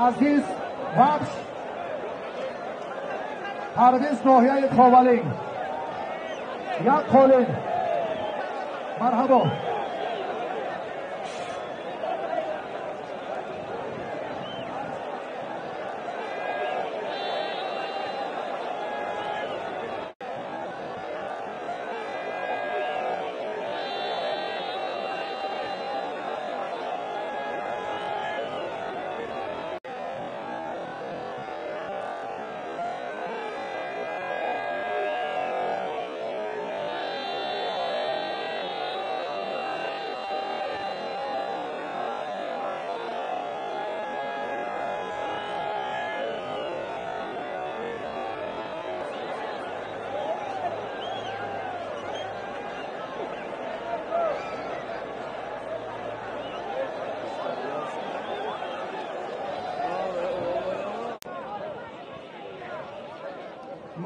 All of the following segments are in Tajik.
Азиз Вахш, Парвиз ноҳияи Ховалинг. Як қолин. Марҳабо.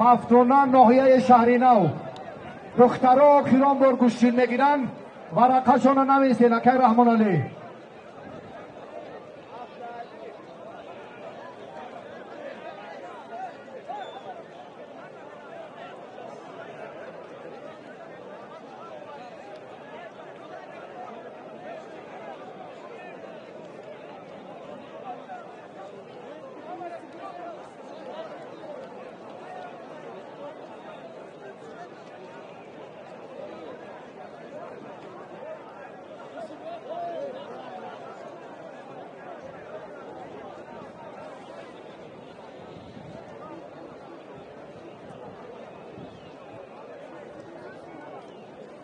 Мафтуна ноҳияи Шаҳринав. Духтаро охирон бор гӯштин мегиранд, варақашонро нависен, акай Раҳмоналӣ.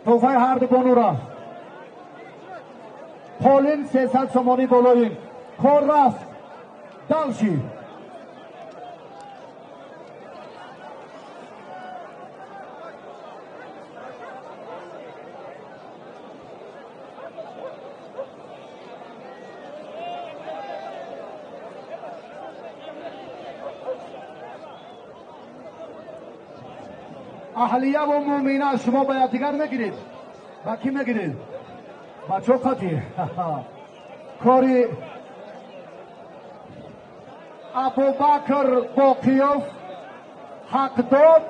Тӯҳфаи ҳарду бонура. Қолин 300 сомонӣ болоин. Кор рафт. Далши. Аҳлия ва муъмина шумо ба якдигар мегиред? Ба кӣ мегиред? Бачо қати. Кори Абубакр Боқиёв, Ҳақдод,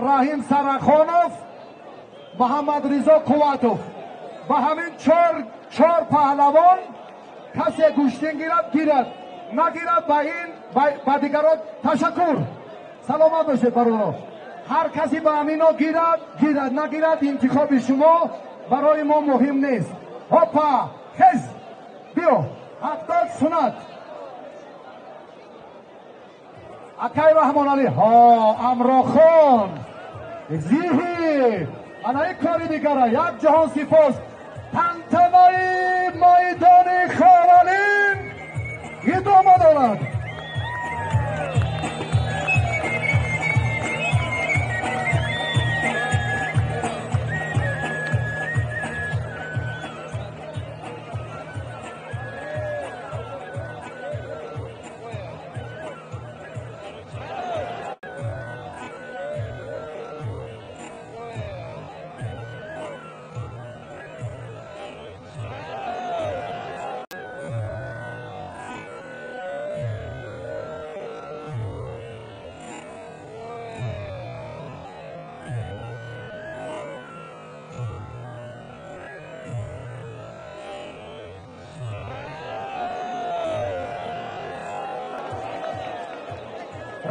Раҳим Сарахонов, Муҳаммадризо Қувватов. Ба ҳамин чор паҳлавон касе гӯштин гирад, гирад. Нагирад ба ин ба дигарон ташаккур. Саломат бошед бародаро. Ҳар касе ба ҳамино гирад, гирад, нагирад интихоби шумо барои мо муҳим нест. Ҳопа, хез, биё, ҳақдод сунат. Акай Раҳмоналӣ, ҳо, Амрохон, зиҳи, ана ин кори дигара, як ҷаҳон сипос. Тантанаи майдони Ховалинг идома дорад.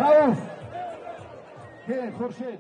Рауф, Хуршед.